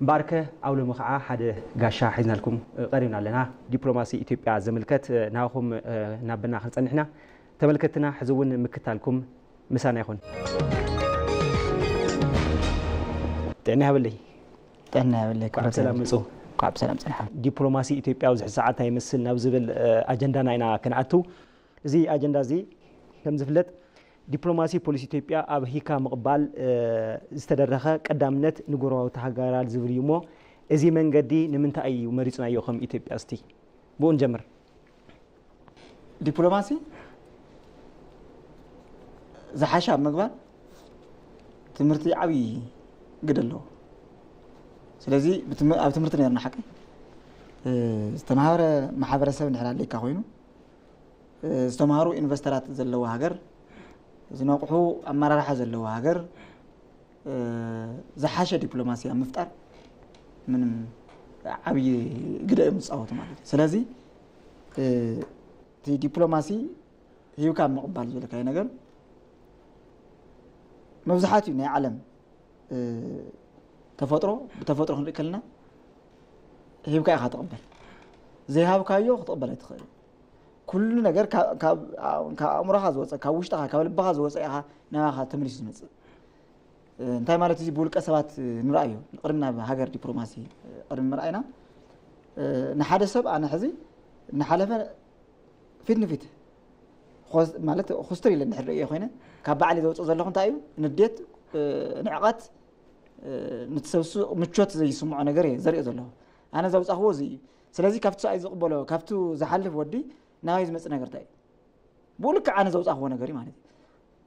እምበኣርከ ኣብ ሎሚ ኸዓ ሓደ ጋሻ ሒዝናልኩም ቀሪብና ኣለና። ዲፕሎማሲ ኢትዮጵያ ዝምልከት ናኹም ናበና ክንጸንሕና ተመልከትና ሕዚ እውን ምክታልኩም ምሳና ይኹን። ጥዕና ይሃበለይ። ጥዕና ይሃበለይ። እንኳዕ ብሰላም መጹ። እንኳዕ ብሰላም ጸንሓ። ዲፕሎማሲ ኢትዮጵያ ኣብዚ ሰዓት እንታይ ይመስል ናብ ዝብል ኣጀንዳና ኢና ክንኣቱ። እዚ ኣጀንዳ እዚ ከም ዝፍለጥ ዲፕሎማሲ ፖሊሲ ኢትዮጵያ ኣብ ሂካ ምቕባል ዝተደረኸ ቀዳምነት ንጎረባብቲ ሃገራት ዝብል እዩ እሞ እዚ መንገዲ ንምንታይ እዩ መሪፅናዮ ከም ኢትዮጵያ እስቲ ብኡ ንጀምር። ዲፕሎማሲ ዝሓሻ ኣብ ምግባር ትምህርቲ ዓብዪ ግደ ኣለዎ። ስለዚ ኣብ ትምህርቲ ነርና ሓቂ ዝተምሃረ ማሕበረሰብ እንድሕር ኣለካ ኮይኑ ዝተምሃሩ ኢንቨስተራት ዘለዎ ሃገር ዝነቕሑ ኣመራርሓ ዘለዎ ሃገር ዝሓሸ ዲፕሎማሲ ኣብ ምፍጣር ምንም ዓብዪ ግደ እዮም ዝፃወቱ ማለት እዩ። ስለዚ እቲ ዲፕሎማሲ ሂብካ ምቕባል ዝበልካዮ ነገር መብዛሕትኡ ናይ ዓለም ተፈጥሮ ብተፈጥሮ ክንርኢ ከለና ሂብካ ኢኻ ትቕበል። ዘይሃብካዮ ክትቕበል ኣይትኽእል። ኩሉ ነገር ካብ ኣእምሮኻ ዝወፀ ካብ ውሽጥኻ ካብ ልብኻ ዝወፀ ኢኻ ናባኻ ተመሊሱ ዝመፅእ። እንታይ ማለት እዚ ብውልቀ ሰባት ንርኣዮ ቅድሚ ናብ ሃገር ዲፕሎማሲ ቅድሚ ምርኣይና ንሓደ ሰብ ኣነ ሕዚ እናሓለፈ ፊት ንፊት ማለት ኩስትር ኢለ እንድሕር ርእዮ ኮይነ ካብ ባዕሊ ዘውፅእ ዘለኹ እንታይ እዩ ንዴት ንዕቐት ንትሰብሱ ምቾት ዘይስምዖ ነገር እየ ዘርእዮ ዘለኹ። ኣነ ዘውፃኽዎ እዚ እዩ። ስለዚ ካብቲ ሰብኣይ ዝቕበሎ ካብቲ ዝሓልፍ ወዲ ናባይ ዝመፅእ ነገር እንታይ እዩ? ብኡ ልክዕ ኣነ ዘውፃኽዎ ነገር እዩ ማለት እዩ።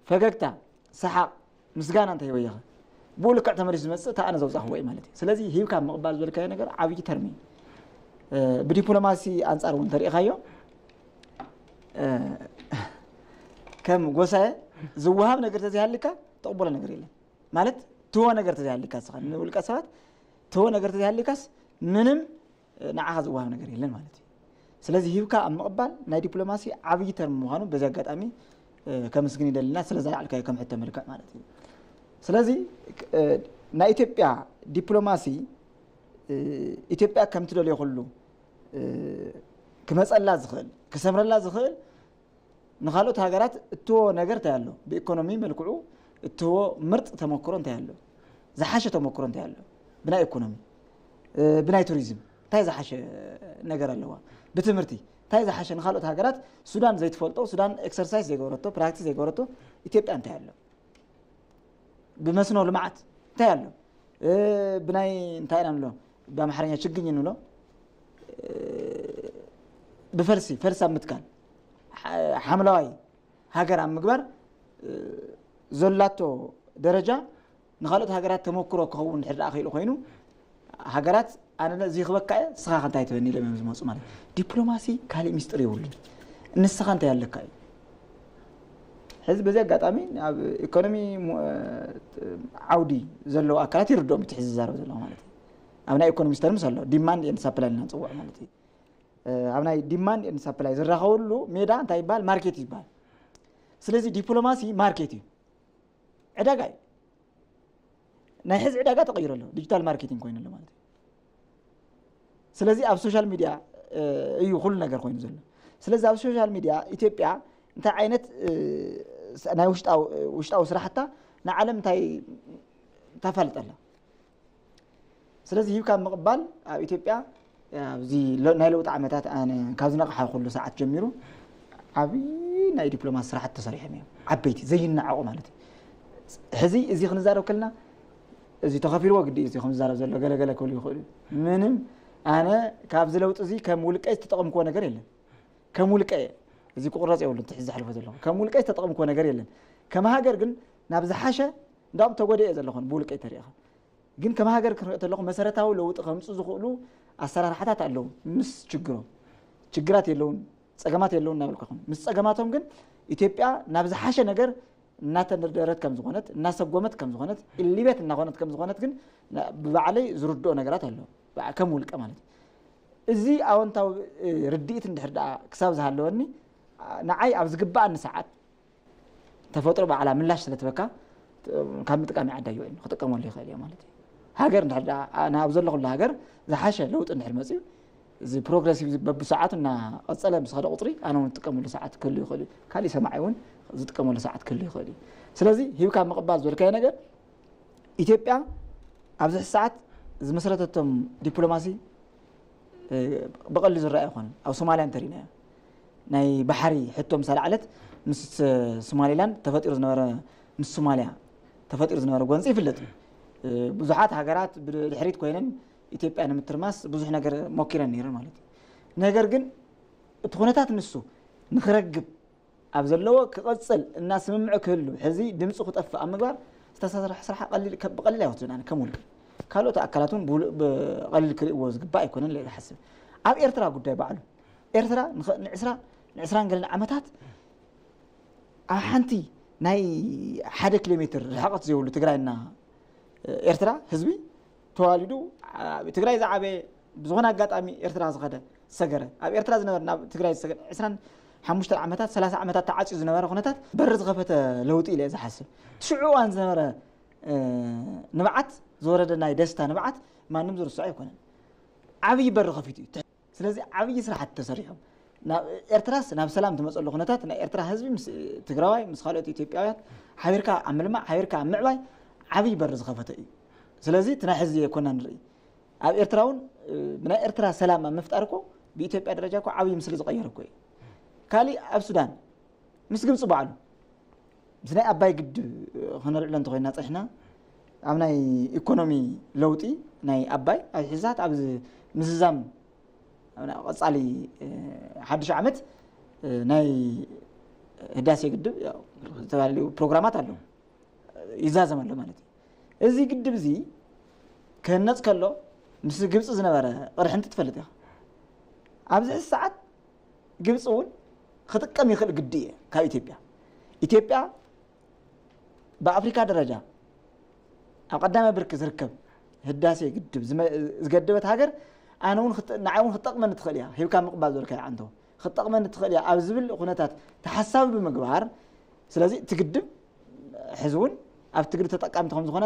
ፈገግታ፣ ሰሓቕ፣ ምስጋና እንተሂበ እየኸ ብኡ ልክዕ ተመሊሱ ዝመፅእ እታ ኣነ ዘውፃኽዎ እዩ ማለት እዩ። ስለዚ ሂብካ ምቕባል ዝበልካዮ ነገር ዓብዪ ተርሚ እዩ። ብዲፕሎማሲ ኣንፃር እውን ተሪኢኻዮ ከም ጎሳየ ዝወሃብ ነገር ተዘይሃልካ ትቕበሎ ነገር የለን ማለት ትህቦ ነገር ተዘይሃልካ ስኻ ንውልቀ ሰባት ትህቦ ነገር ተዘይሃልካስ ምንም ንዓኻ ዝወሃብ ነገር የለን ማለት እዩ። ስለዚ ሂብካ ኣብ ምቕባል ናይ ዲፕሎማሲ ዓብዪ ተርም ምዃኑ በዚ ኣጋጣሚ ከምስግን ይደልና ስለ ዘልዓልካዮ ከም ሕቶ መልክዕ ማለት እዩ። ስለዚ ናይ ኢትዮጵያ ዲፕሎማሲ ኢትዮጵያ ከም ትደልዮ ኩሉ ክመፀላ ዝኽእል ክሰምረላ ዝኽእል ንኻልኦት ሃገራት እትዎ ነገር እንታይ ኣሎ? ብኢኮኖሚ መልክዑ እትዎ ምርጥ ተመክሮ እንታይ ኣሎ? ዝሓሸ ተመክሮ እንታይ ኣሎ? ብናይ ኢኮኖሚ፣ ብናይ ቱሪዝም እንታይ ዝሓሸ ነገር ኣለዋ? ብትምህርቲ እንታይ ዝሓሸ ንኻልኦት ሃገራት ሱዳን ዘይትፈልጦ፣ ሱዳን ኤክሰርሳይዝ ዘይገበረቶ፣ ፕራክቲስ ዘይገበረቶ ኢትዮጵያ እንታይ ኣሎ? ብመስኖ ልምዓት እንታይ ኣሎ? ብናይ እንታይ ኢና ንብሎ ብኣምሓርኛ ችግኝ ንብሎ ብፈልሲ ፈልሲ ኣብ ምትካል ሓምለዋይ ሃገር ኣብ ምግባር ዘላቶ ደረጃ ንካልኦት ሃገራት ተመክሮ ክኸውን ድሕር ደኣ ክኢሉ ኮይኑ ሃገራት ኣነ እዚ ክበካ እየ ስኻ ከንታይ ትበኒ ኢሎም እዮም ዝመፁ ማለት ዲፕሎማሲ ካሊእ ሚስጥር የብሉን። ንስኻ እንታይ ኣለካ እዩ ሕዚ በዚ ኣጋጣሚ ኣብ ኢኮኖሚ ዓውዲ ዘለዉ ኣካላት ይርድኦም እቲ ሕዚ ዝዛረብ ዘለኹ ማለት እዩ። ኣብ ናይ ኢኮኖሚ ስተርምስ ኣሎ demand and supply ኢና ንፅውዖ ማለት እዩ። ኣብ ናይ demand and supply ዝራኸበሉ ሜዳ እንታይ ይበሃል? ማርኬት ይበሃል። ስለዚ ዲፕሎማሲ ማርኬት እዩ፣ ዕዳጋ እዩ። ናይ ሕዚ ዕዳጋ ተቐይሩ ኣሎ፣ ዲጂታል ማርኬቲንግ ኮይኑ ኣሎ ማለት እዩ። ስለዚ ኣብ ሶሻል ሚድያ እዩ ኩሉ ነገር ኮይኑ ዘሎ። ስለዚ ኣብ ሶሻል ሚድያ ኢትዮጵያ እንታይ ዓይነት ናይ ውሽጣዊ ስራሕታ ንዓለም እንታይ ተፋልጠላ። ስለዚ ሂብካ ምቕባል ኣብ ኢትዮጵያ ኣብዚ ናይ ለውጢ ዓመታት ኣነ ካብ ዝነቕሓ ኩሉ ሰዓት ጀሚሩ ዓብዪ ናይ ዲፕሎማሲ ስራሕቲ ተሰሪሖም እዮም። ዓበይቲ ዘይነዓቑ ማለት እዩ። ሕዚ እዚ ክንዛረብ ከልና እዚ ተኸፊልዎ ግዲ እዚ ከም ዝዛረብ ዘሎ ገለገለ ክብል ይኽእሉ ምንም ኣነ ካብዚ ለውጢ እዚ ከም ውልቀ ዝተጠቐምክዎ ነገር የለን። ከም ውልቀ እዚ ክቁረፅ የብሉ ትሕዚ ዘሕልፎ ዘለኹ ከም ውልቀ ዝተጠቐምክዎ ነገር የለን። ከም ሃገር ግን ናብ ዝሓሸ እንዳም ተጎደ እየ ዘለኹን ብውልቀ ተሪእኻ ግን ከም ሃገር ክሪኦ ተለኹ መሰረታዊ ለውጢ ከምፁ ዝኽእሉ ኣሰራርሓታት ኣለዉ ምስ ችግሮም ችግራት የለውን ፀገማት የለውን እናበልኩ ይኹን ምስ ፀገማቶም ግን ኢትዮጵያ ናብ ዝሓሸ ነገር እናተደረደረት ከም ዝኾነት እናሰጎመት ከም ዝኾነት ኢሊቤት እናኾነት ከም ዝኾነት ግን ብባዕለይ ዝርድኦ ነገራት ኣሎ ከም ውልቀ ማለት እዩ። እዚ ኣወንታዊ ርድኢት እንድሕር ደኣ ክሳብ ዝሃለወኒ ንዓይ ኣብ ዝግባኣኒ ሰዓት ተፈጥሮ ባዕላ ምላሽ ስለ ትበካ ካብ ምጥቃም ይዓዳዮ እዩ ክጥቀመሉ ይኽእል እየ ማለት እዩ። ሃገር እንድሕር ደኣ ናብ ዘለኹሉ ሃገር ዝሓሸ ለውጢ እንድሕር መፅዩ፣ እዚ ፕሮግረሲቭ በብሰዓቱ እናቐፀለ ምስ ኸደ ቁፅሪ ኣነ እውን ዝጥቀመሉ ሰዓት ክህሉ ይኽእል እዩ። ካሊእ ሰማዒ እውን ዝጥቀመሉ ሰዓት ክህሉ ይኽእል እዩ። ስለዚ ሂብካ ምቕባል ዝበልካዮ ነገር ኢትዮጵያ ኣብዚ ሰዓት ዝመስረተቶም ዲፕሎማሲ ብቐሊሉ ዝረኣ ኣይኮነን። ኣብ ሶማልያ እንተሪእናዮ ናይ ባሕሪ ሕቶ ምስ ኣልዓለት ምስ ሶማሊላንድ ተፈጢሩ ዝነበረ ምስ ሶማልያ ተፈጢሩ ዝነበረ ጎንፂ ይፍለጥ። ብዙሓት ሃገራት ብድሕሪት ኮይነን ኢትዮጵያ ንምትርማስ ብዙሕ ነገር ሞኪረን ነይረን ማለት እዩ። ነገር ግን እቲ ኩነታት ንሱ ንክረግብ ኣብ ዘለዎ ክቐፅል እና ስምምዕ ክህሉ ሕዚ ድምፁ ክጠፍእ ኣብ ምግባር ዝተሰርሐ ስራሕ ቀሊል ከ- ብቐሊል ኣይወስድን ኣነ ከም ውልቀ ካልኦት ኣካላት እውን ብውል- ብቐሊል ክርእዎ ዝግባእ ኣይኮነን ኢለ ዝሓስብ። ኣብ ኤርትራ ጉዳይ ባዕሉ ኤርትራ ንኸ- ንዕስራ ንዕስራን ገለን ዓመታት ኣብ ሓንቲ ናይ ሓደ ኪሎ ሜትር ርሕቐት ዘይብሉ ትግራይና ኤርትራ ህዝቢ ተዋሊዱ ኣብ ትግራይ ዝዓበየ ብዝኾነ ኣጋጣሚ ኤርትራ ዝኸደ ዝሰገረ ኣብ ኤርትራ ዝነበረ ናብ ትግራይ ዝሰገረ ዕስራን ሓሙሽተ ዓመታት ሰላሳ ዓመታት ተዓፅዩ ዝነበረ ኩነታት በሪ ዝኸፈተ ለውጢ ኢለ እየ ዝሓስብ። ሽዑ እዋን ዝነበረ ንብዓት ዝወረደ ናይ ደስታ ንብዓት ማንም ዝርስዖ ኣይኮነን። ዓብዪ በሪ ከፊቱ እዩ። ስለዚ ዓብዪ ስራሕቲ ተሰሪሖም ናብ ኤርትራስ ናብ ሰላም ትመፀሉ ኩነታት ናይ ኤርትራ ህዝቢ ምስ ትግራዋይ ምስ ካልኦት ኢትዮጵያውያን ሓቢርካ ኣብ ምልማዕ ሓቢርካ ኣብ ምዕባይ ዓብዪ በሪ ዝኸፈተ እዩ። ስለዚ እቲ ናይ ሕዚ ዘይኮና ንርኢ ኣብ ኤርትራ እውን ብናይ ኤርትራ ሰላም ኣብ ምፍጣር እኮ ብኢትዮጵያ ደረጃ እኮ ዓብዪ ምስሊ ዝቐየረ እኮ እዩ። ካሊእ ኣብ ሱዳን ምስ ግብፂ ባዕሉ ምስ ናይ ኣባይ ግድብ ከነልዕሎ እንተኮይና ፀኒሕና ኣብ ናይ ኢኮኖሚ ለውጢ ናይ ኣባይ ኣብ ሕዛት ኣብ ምዝዛም ቀፃሊ ሓድሽ ዓመት ናይ ህዳሴ ግድብ ዝተፈላለዩ ፕሮግራማት ኣለዉ ይዛዘም ኣሎ ማለት እዩ። እዚ ግድብ እዚ ክህነፅ ከሎ ምስ ግብፂ ዝነበረ ቅርሕንቲ ትፈልጥ ኢኻ። ኣብዚ ሰዓት ግብፂ እውን ክጥቀም ይኽእል ግዲ እየ ካብ ኢትዮጵያ ኢትዮጵያ ብኣፍሪካ ደረጃ ኣብ ቀዳማይ ብርኪ ዝርከብ ህዳሴ ግድብ ዝገደበት ሃገር ኣነ እውን ንዓይ እውን ክጠቕመኒ ትኽእል እያ ሂብካ ምቕባል ዝበልካዮ ዓንቶ ክጠቕመኒ ትኽእል እያ ኣብ ዝብል ኩነታት ተሓሳቢ ብምግባር ስለዚ እቲ ግድብ ሕዚ እውን ኣብቲ ግድብ ተጠቃሚት ከም ዝኾነ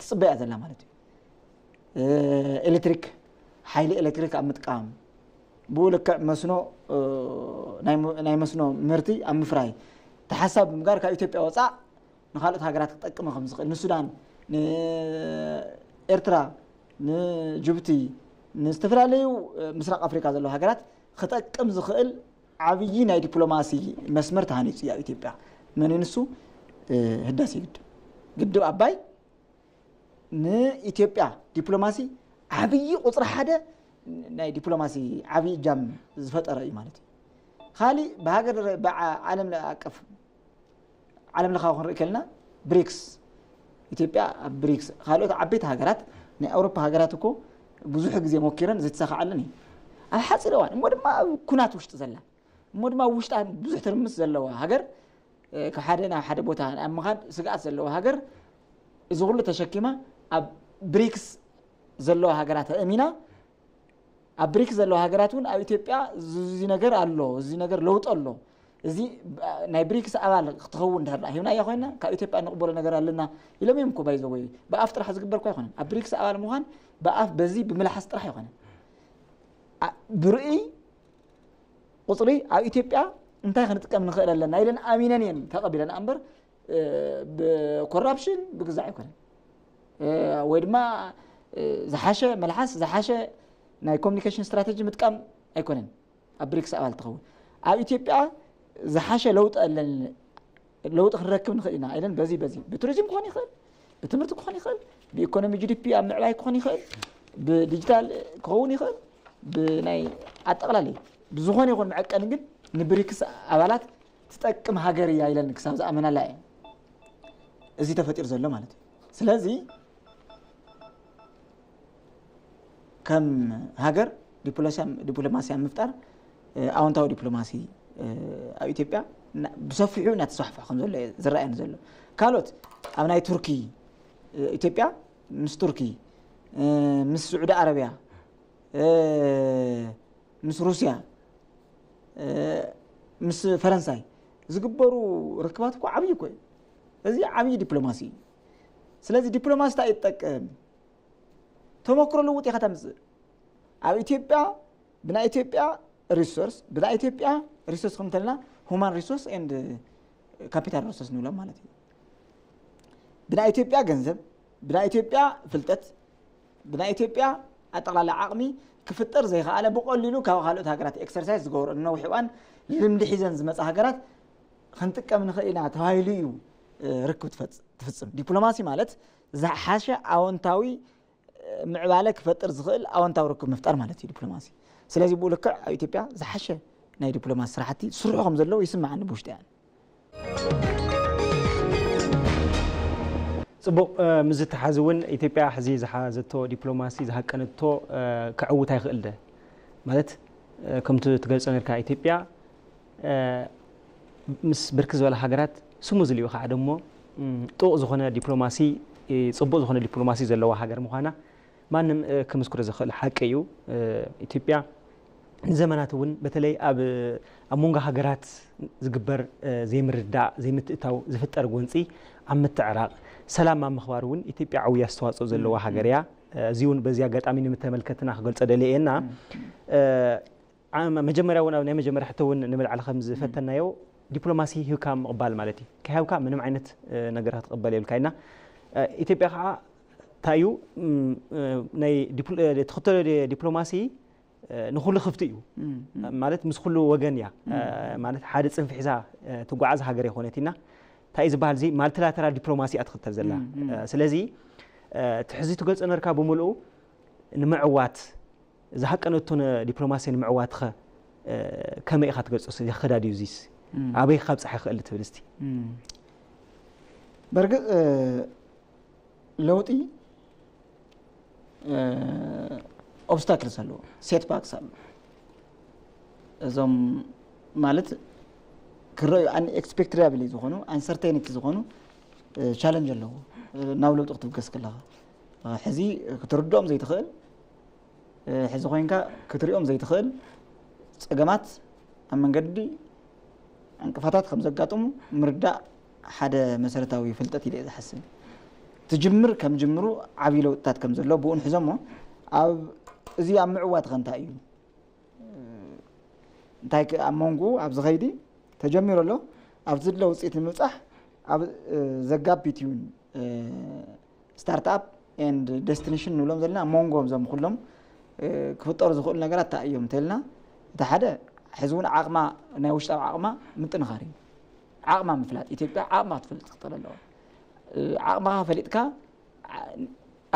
ትፅበያ ዘላ ማለት እዩ። ኤሌክትሪክ ሓይሊ ኤሌክትሪክ ኣብ ምጥቃም ብኡ ልክዕ መስኖ ናይ መስኖ ምህርቲ ኣብ ምፍራይ ተሓሳብ ብምጋር ካብ ኢትዮጵያ ወፃእ ንካልኦት ሃገራት ክጠቅመ ከም ዝኽእል ንሱዳን ንኤርትራ ንጅቡቲ ንዝተፈላለዩ ምስራቅ ኣፍሪካ ዘለዉ ሃገራት ክጠቅም ዝኽእል ዓብዪ ናይ ዲፕሎማሲ መስመር ተሃኒፁ እዩ ኣብ ኢትዮጵያ። መን ንሱ ህዳሴ ግድብ ግድብ ኣባይ ንኢትዮጵያ ዲፕሎማሲ ዓብዪ ቁፅሪ ሓደ ናይ ዲፕሎማሲ ዓብዪ እጃም ዝፈጠረ እዩ ማለት እዩ። ካሊእ ብሃገር ዓለም ኣቀፍ ዓለም ለኻዊ ክንርኢ ከልና ብሪክስ ኢትዮጵያ ኣብ ብሪክስ ካልኦት ዓበይቲ ሃገራት ናይ ኣውሮፓ ሃገራት እኮ ብዙሕ ግዜ ሞኪረን ዘይተሳካዓለን እዩ። ኣብ ሓፂር እዋን እሞ ድማ ኣብ ኩናት ውሽጢ ዘላ እሞ ድማ ኣብ ውሽጣ ብዙሕ ትርምስ ዘለዋ ሃገር ካብ ሓደ ናብ ሓደ ቦታ ኣብ ምኻድ ስግኣት ዘለዋ ሃገር እዚ ኩሉ ተሸኪማ ኣብ ብሪክስ ዘለዋ ሃገራት ኣእሚና ኣብ ብሪክስ ዘለዋ ሃገራት እውን ኣብ ኢትዮጵያ እዚ ነገር ኣሎ፣ እዚ ነገር ለውጢ ኣሎ፣ እዚ ናይ ብሪክስ ኣባል ክትኸውን ድሕር ሂብናያ ኮይና ካብ ኢትዮጵያ ንቕበሎ ነገር ኣለና ኢሎም እዮም እኮ ባይዘወይ ብኣፍ ጥራሕ ዝግበር እኮ ኣይኮነን። ኣብ ብሪክስ ኣባል ምዃን ብኣፍ በዚ ብምልሓስ ጥራሕ ኣይኮነን። ብርእይ ቁፅሪ ኣብ ኢትዮጵያ እንታይ ክንጥቀም ንኽእል ኣለና ኢለን ኣሚነን እየን ተቐቢለና እምበር ብኮራፕሽን ብግዛዕ ኣይኮነን ወይ ድማ ዝሓሸ መልሓስ ዝሓሸ ናይ ኮሚኒኬሽን ስትራተጂ ምጥቃም ኣይኮነን። ኣብ ብሪክስ ኣባል ትኸውን ኣብ ኢትዮጵያ ዝሓሸ ለውጢ ኣለን ለውጢ ክንረክብ ንኽእል ኢና ኢለን በዚ በዚ ብቱሪዝም ክኾን ይኽእል ብትምህርቲ ክኾን ይኽእል ብኢኮኖሚ ጂ ዲ ፒ ኣብ ምዕባይ ክኾን ይኽእል ብዲጂታል ክኸውን ይኽእል ብናይ ኣጠቕላሊ ብዝኾነ ይኹን መዐቀኒ ግን ንብሪክስ ኣባላት ትጠቅም ሃገር እያ ኢለን ክሳብ ዝኣመናላ እየ እዚ ተፈጢሩ ዘሎ ማለት እዩ። ስለዚ ከም ሃገር ዲፕሎማሲ ኣብ ምፍጣር ኣወንታዊ ዲፕሎማሲ ኣብ ኢትዮጵያ ብሰፊሑ እናተስፋሕፍሐ ከም ዘሎ ዝረኣየኒ ዘሎ። ካልኦት ኣብ ናይ ቱርኪ ኢትዮጵያ ምስ ቱርኪ ምስ ስዑዲ ዓረብያ ምስ ሩስያ ምስ ፈረንሳይ ዝግበሩ ርክባት እኮ ዓብዪ እኮ እዩ። እዚ ዓብዪ ዲፕሎማሲ እዩ። ስለዚ ዲፕሎማሲ እንታይ ይጠቅም? ተመክሮ ልውጥ ኢኻ ተምፅእ። ኣብ ኢትዮጵያ ብናይ ኢትዮጵያ ሪሶርስ ብናይ ኢትዮጵያ ሪሶርስ ከም እንተለና ሁማን ሪሶርስ ኤንድ ካፒታል ሪሶርስ ንብሎም ማለት እዩ። ብናይ ኢትዮጵያ ገንዘብ፣ ብናይ ኢትዮጵያ ፍልጠት፣ ብናይ ኢትዮጵያ ኣጠቕላላ ዓቕሚ ክፍጠር ዘይከኣለ ብቐሊሉ ካብ ካልኦት ሃገራት ኤክሰርሳይዝ ዝገብሮ ንነዊሕ እዋን ልምዲ ሒዘን ዝመፃ ሃገራት ክንጥቀም ንኽእል ኢና ተባሂሉ እዩ ርክብ ትፈፅም። ዲፕሎማሲ ማለት ዝሓሸ ኣወንታዊ ምዕባለ ክፈጥር ዝኽእል ኣወንታዊ ርክብ ምፍጣር ማለት እዩ ዲፕሎማሲ። ስለዚ ብኡ ልክዕ ኣብ ኢትዮጵያ ዝሓሸ ናይ ዲፕሎማሲ ስራሕቲ ስርሑ ከም ዘለዉ ይስምዓኒ ብውሽጢ። ጽቡቕ። ምስ ዝተሓዝ እውን ኢትዮጵያ ሕዚ ዝሓዘቶ ዲፕሎማሲ ዝሃቀነቶ ክዕውት ኣይኽእል ደ ማለት ከምቲ ትገልጾ ነርካ ኢትዮጵያ ምስ ብርክ ዝበለ ሃገራት ስሙ ዝልዩ ከዓ ደሞ ጥቡቕ ዝኾነ ዲፕሎማሲ ጽቡቕ ዝኾነ ዲፕሎማሲ ዘለዋ ሃገር ምዃና ማንም ክምስክሮ ዝኽእል ሓቂ እዩ። ኢትዮጵያ ንዘመናት እውን በተለይ ኣብ ኣብ መንጎ ሃገራት ዝግበር ዘይምርዳእ ዘይምትእታው ዝፍጠር ጎንፂ ኣብ ምትዕራቕ ሰላም ኣብ ምኽባር እውን ኢትዮጵያ ዓብዪ ኣስተዋፅኦ ዘለዋ ሃገር እያ። እዚ እውን በዚ ኣጋጣሚ ንምተመልከትና ክገልፀ ደልየ እየና። መጀመርያ እውን ኣብ ናይ መጀመርያ ሕቶ እውን ንምልዓል ከም ዝፈተናዮ ዲፕሎማሲ ሂብካ ምቕባል ማለት እዩ። ከይሃብካ ምንም ዓይነት ነገር ክትቕበል የብልካ ኢና። ኢትዮጵያ ከዓ እንታይ እዩ ናይ ትኽተሎ ዲፕሎማሲ ንኩሉ ክፍቲ እዩ ማለት ምስ ኩሉ ወገን እያ ማለት ሓደ ፅንፊ ሒዛ ትጓዓዝ ሃገር የኮነት ኢና እንታይ ዝበሃል እዚ ማልቲላተራል ዲፕሎማሲ እያ ትኽተል ዘላ። ስለዚ እቲ ሕዚ ትገልፆ ነርካ ብምልኡ ንምዕዋት ዝሃቀነቶ ዲፕሎማሲ ንምዕዋት ኸ ከመይ ኢኻ ትገልፆ? የኸዳድዩ እዚስ ኣበይ ክካብፃሕ ይኽእል ትብል እስቲ? በርግጥ ለውጢ ኦብስታክልስ ኣለዎ፣ ሴት ባክስ ኣለዎ። እዞም ማለት ክረዩ ኣንኤክስፔክትዳብል ዝኾኑ ኣንሰርቴኒቲ ዝኾኑ ቻለንጅ ኣለዎ። ናብ ለውጢ ክትብገስ ከለኻ ሕዚ ክትርድኦም ዘይትኽእል ሕዚ ኮይንካ ክትሪኦም ዘይትኽእል ፀገማት ኣብ መንገዲ ዕንቅፋታት ከም ዘጋጥሙ ምርዳእ ሓደ መሰረታዊ ፍልጠት ኢለ እየ ዝሓስብ። ትጅምር ከም ጅምሩ ዓብዪ ለውጥታት ከም ዘሎ ብኡ ንሕዞሞ ኣብ እዚ ኣብ ምዕዋት ኸ እንታይ እዩ እንታይ ኣብ መንጎ ኣብዚ ኸይዲ ተጀሚሩ ኣሎ ኣብዚ ድለ ውፅኢት ንምብፃሕ ኣብ ዘጋቢት ይውን ስታርትኣፕ ኤንድ ደስቲኔሽን ንብሎም ዘለና መንጎም ዞም ኩሎም ክፍጠሩ ዝኽእሉ ነገራት እንታይ እዮም እንተልና እቲ ሓደ ሕዚ እውን ዓቕማ ናይ ውሽጣዊ ዓቕማ ምጥንኻር እዩ። ዓቕማ ምፍላጥ ኢትዮጵያ ዓቕማ ክትፈልጥ ክትኽእል ኣለዋ። ዓቕምኻ ፈሊጥካ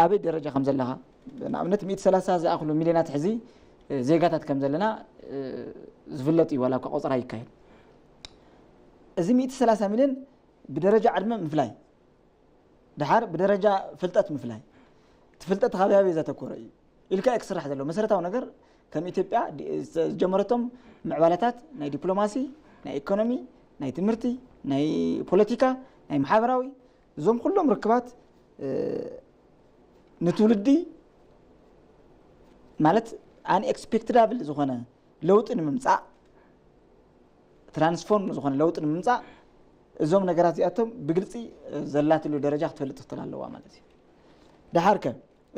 ኣበይ ደረጃ ከም ዘለኻ ንኣብነት ሚእቲ ሰላሳ ዝኣኽሉ ሚልዮናት ሕዚ ዜጋታት ከም ዘለና ዝፍለጥ እዩ ዋላ እኳ ቆፀራ ይካየድ። እዚ ሚእቲ ሰላሳ ሚልዮን ብደረጃ ዕድመ ምፍላይ ድሓር ብደረጃ ፍልጠት ምፍላይ እቲ ፍልጠት ካበይ ኣበይ ዘተኮረ እዩ ኢልካ እዩ ክስራሕ ዘለዎ መሰረታዊ ነገር ከም ኢትዮጵያ ዝጀመረቶም ምዕባለታት ናይ ዲፕሎማሲ ናይ ኢኮኖሚ ናይ ትምህርቲ ናይ ፖለቲካ ናይ ማሕበራዊ እዞም ኩሎም ርክባት ንትውልዲ ማለት ኣንኤክስፔክትዳብል ዝኾነ ለውጢ ንምምፃእ ትራንስፎርም ዝኾነ ለውጢ ንምምፃእ እዞም ነገራት እዚኣቶም ብግልፂ ዘላትሉ ደረጃ ክትፈልጥ ክትል ኣለዋ ማለት እዩ። ድሓር ከ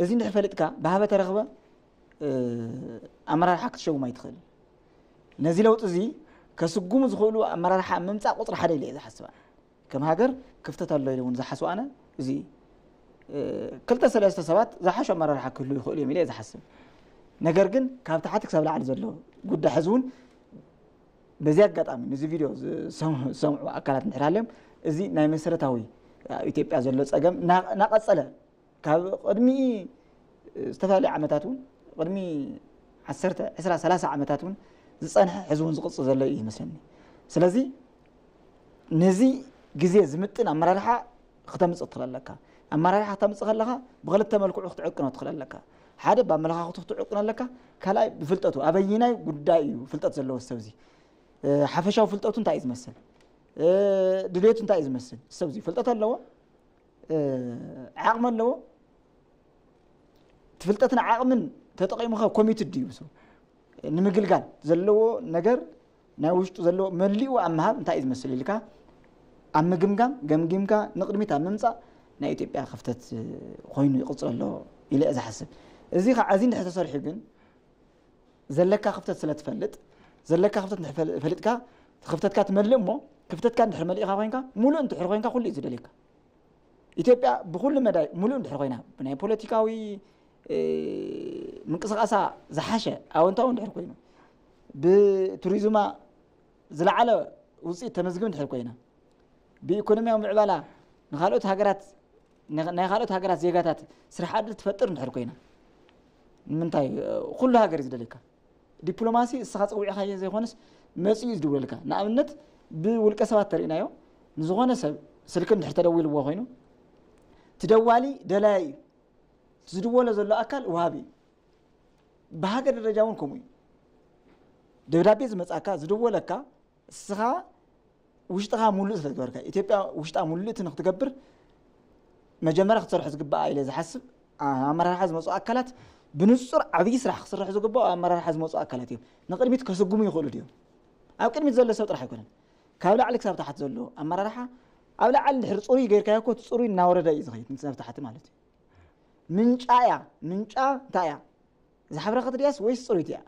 እዚ እንድሕር ፈሊጥካ ብሃበ ተረኽበ ኣመራርሓ ክትሸውም ኣይትኽእል። ነዚ ለውጢ እዚ ከስጉሙ ዝኽእሉ ኣመራርሓ ምምፃእ ቁፅሪ ሓደ ኢለ እየ ዝሓስባ። ከም ሃገር ክፍተት ኣሎ ኢለ እውን ዝሓስብ ኣነ እዚ ክልተ ሰለስተ ሰባት ዝሓሸ ኣመራርሓ ክህሉ ይኽእሉ እዮም ኢለ እየ ዝሓስብ። ነገር ግን ካብ ታሕቲ ክሳብ ላዕሊ ዘሎ ጉዳይ ሕዚ እውን በዚ ኣጋጣሚ ነዚ ቪድዮ ዝሰምዑ ኣካላት እንድሕር ሃልዮም እዚ ናይ መሰረታዊ ኣብ ኢትዮጵያ ዘሎ ፀገም እናቐፀለ ካብ ቅድሚ ዝተፈላለዩ ዓመታት እውን ቅድሚ ዓሰርተ ዕስራ ሰላሳ ዓመታት እውን ዝፀንሐ ሕዚ እውን ዝቕፅል ዘሎ እዩ ይመስለኒ። ስለዚ ነዚ ግዜ ዝምጥን ኣመራርሓ ክተምፅእ ትኽእል ኣለካ። ኣመራርሓ ክተምፅእ ከለኻ ብክልተ መልክዑ ክትዕቅኖ ትኽእል ኣለካ። ሓደ ብኣመለኻኽቱ ክትዕቅኖ ኣለካ። ካልኣይ ብፍልጠቱ ኣበይናይ ጉዳይ እዩ ፍልጠት ዘለዎ ሰብ እዚ ሓፈሻዊ ፍልጠቱ እንታይ እዩ ዝመስል ድሌቱ እንታይ እዩ ዝመስል ሰብ እዚ ፍልጠት ኣለዎ ዓቕሚ ኣለዎ ትፍልጠትን ዓቕምን ተጠቒሙኸ ኮሚትድ ድዩ ንምግልጋል ዘለዎ ነገር ናይ ውሽጡ ዘለዎ መሊኡ ኣብ ምሃብ እንታይ እዩ ዝመስል ኢልካ ኣብ ምግምጋም ገምጊምካ ንቕድሚት ኣብ ምምፃእ ናይ ኢትዮጵያ ክፍተት ኮይኑ ይቕፅል ኣሎ ኢለ እየ ዝሓስብ። እዚ ከዓ እዚ እንድሕር ተሰሪሑ ግን ዘለካ ክፍተት ስለ ትፈልጥ ዘለካ ክፍተት እንድሕር ፈል- ፈሊጥካ ክፍተትካ ትመልእ እሞ ክፍተትካ እንድሕር መሊእካ ኮይንካ ሙሉእ እንድሕር ኮይንካ ኩሉ እዩ ዝደልየካ። ኢትዮጵያ ብኩሉ መዳይ ሙሉእ እንድሕር ኮይና ብናይ ፖለቲካዊ ምንቅስቃሳ ዝሓሸ ኣወንታዊ እንድሕር ኮይኑ ብቱሪዝማ ዝለዓለ ውፅኢት ተመዝግብ እንድሕር ኮይና ብኢኮኖሚያዊ ምዕባላ ንካልኦት ሃገራት ናይ ካልኦት ሃገራት ዜጋታት ስራሕ ዕድል ትፈጥር እንድሕር ኮይና ንምንታይ ኩሉ ሃገር እዩ ዝደልየካ? ዲፕሎማሲ እስኻ ፀዊዕካዮ ዘይኮነስ መፂኡ እዩ ዝድውለልካ። ንኣብነት ብውልቀ ሰባት ተሪእናዮ ንዝኾነ ሰብ ስልኪ እንድሕር ተደዊልዎ ኮይኑ ትደዋሊ ደላያይ እዩ ዝድወሎ ዘሎ ኣካል ውሃቢ እዩ። ብሃገር ደረጃ እውን ከምኡ እዩ። ደብዳቤ ዝመፅኣካ ዝድወለካ እስኻ ውሽጥኻ ሙሉእ ስለ ዝገበርካ ኢትዮጵያ ውሽጣ ሙሉእቲ ንክትገብር መጀመርያ ክትሰርሖ ዝግባኣ ኢለ ዝሓስብ ኣመራርሓ ዝመፁ ኣካላት ብንፁር ዓብዪ ስራሕ ክስርሑ ዝግባኦ ኣመራርሓ ዝመፁ ኣካላት እዮም። ንቅድሚት ከስጉሙ ይኽእሉ ድዮም? ኣብ ቅድሚት ዘሎ ሰብ ጥራሕ ኣይኮነን። ካብ ላዕሊ ክሳብ ታሕቲ ዘሎ ኣመራርሓ ኣብ ላዕሊ ድሕሪ ፅሩይ ገይርካዮ እኮ እቲ ፅሩይ እናወረደ እዩ ዝኸይድ ክሳብ ታሕቲ ማለት እዩ። ምንጫ እያ። ምንጫ እንታይ እያ? ዝሓብረኸት ድያስ ወይስ ፅሩይቲ እያ?